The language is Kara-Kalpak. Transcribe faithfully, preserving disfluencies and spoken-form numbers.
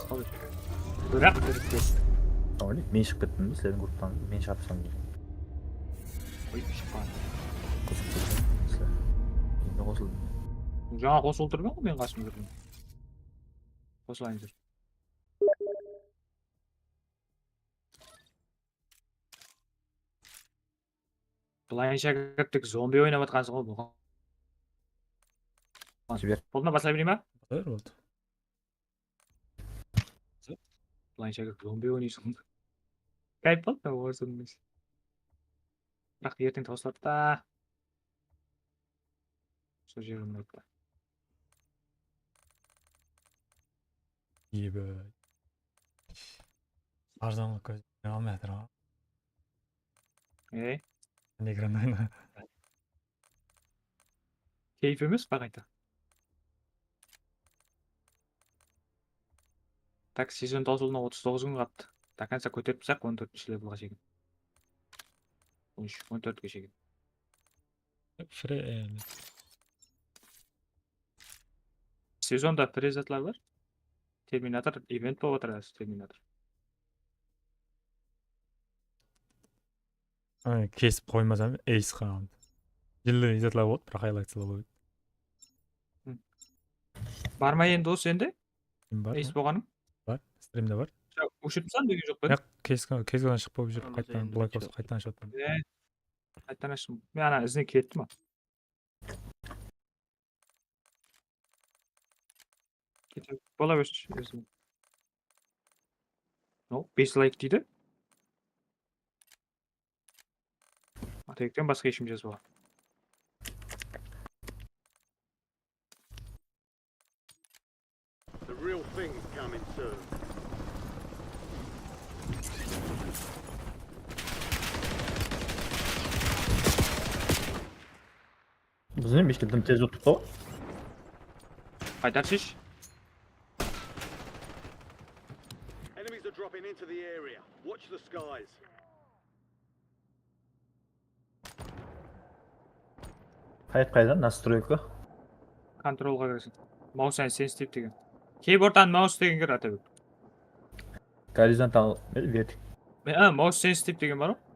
Biraq kirip kettim. Tamam, men shıǵıp kettim, sizlerdiń gruptan men shıǵıp saldım. Oy, shıqqan. Qosılıp kettim, sizler. Endi qosıldım. Jańa qosılıp turman ǵoy, men qasımda turman. Qosılayın júr. Bılay shákirtlik zombi oynap atqansız ǵoy buǵan. Jiber. Boldı ma, baslay bereyim ba? Boldı. Bılay shákirt zombi oynaysań. Kayf boldı da, orasın. Biraq erteń tawsıladı da. Sol jeri unaydı da. Ebe. Arzanlıq kózden almay atır ǵoy. Ey, Negranayna. keyif emes pa qayta? Tak, sezon tawsılıwına otız toǵız kún qaldı. До конца kóterip taslaq on tórtinshi levelǵa shekem. On úsh, on tórtke shekem. Fre-, e, Sezonda free zatlar bar. Terminator event bolıp atır házir, Terminator. Ay, kesip qoymasam, ace qaldı. Jilli izatlar boldı, biraq highlightslar boldı. Bar ma endi o sende? Kim bar? Ace bolǵanıń? Bar, streamde bar. Óshiripsan degen joq pa? Biraq kesken, kesken shıqıp júrip, Bolmasa qaytadan endi Black neshok. Ops qaytadan shıqtım. Qaytadan ashtım. Men ana izine kettim. Kete bola bersin. Özüm. No, bes layk deydi. Ataekten basqa eshkim jazıp alǵan. The real thing's coming soon. Bizden mishkildim tez uttı. Qaytarshısh. Enemies are dropping into the area. Watch the skies. Qayt qaydan? Nastroyka. Kontrolǵa kirsin. Mouse and sensitive degen. Keyboard and mouse degen kir, Atabek. Gorizontal, vertik. Ha, mouse sensitive degen bar ǵoy.